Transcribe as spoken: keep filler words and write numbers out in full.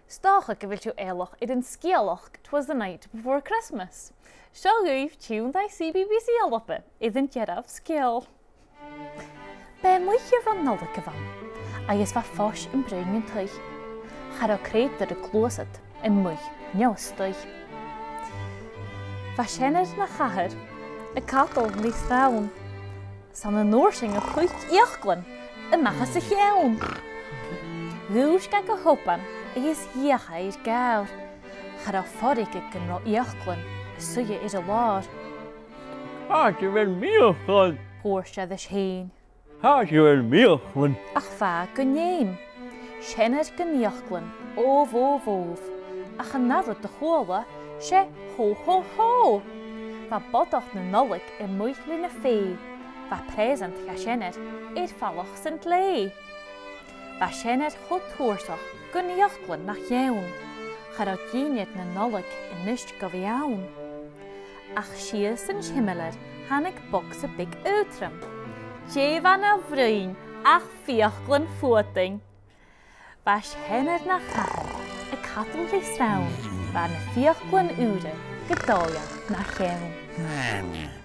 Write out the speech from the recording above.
'S dòcha gu bheil sibh eòlach air an sgeulachd 'Twas the Night Before Christmas. Seo dhuibh tionndaidh C B B C Alba air an dearbh sgeul. B' e muic a bha an Nollaig a bh' ann, agus bha fois am broinn an taigh. Cha robh creutair a' gluasad a-muigh no a-staigh. Bha seanair na chathair a' cadal ri srann, 's ann an uair sin a thuit fhiaclan a-mach às a cheann. Dhùisg e gu h-obann agus dh'fheuch e air gàbhair. Cha robh faireachdainn gun robh fhiaclan a' suidhe air an làr. Càit a bheil m' fhiaclan? thuirt e ris fhèin. Càit a bheil m' fhiaclan? Ach bha e gun fheum. Seanair gun fhiaclan, obh, obh, obh. Ach an ath rud a chuala e, 's e hò, hò, hò! Bha bodach na Nollaig a-muigh le na fèidh. Bha preusant dha seanair air falach san t-slèidh. Bha seanair cho tùrsach gun fhiaclan nach eun. Cha robh dìnnear na Nollaig a-nis gu bhith ann. Ach sìos an similear thàinig bogsa beag aotrom. Dè bh' ann a bhruidhinn ach fiaclan fuadain. Bha seanair na chathair a' cadal ri srann, bha na fiaclan ùra gu dòigheil nach eun.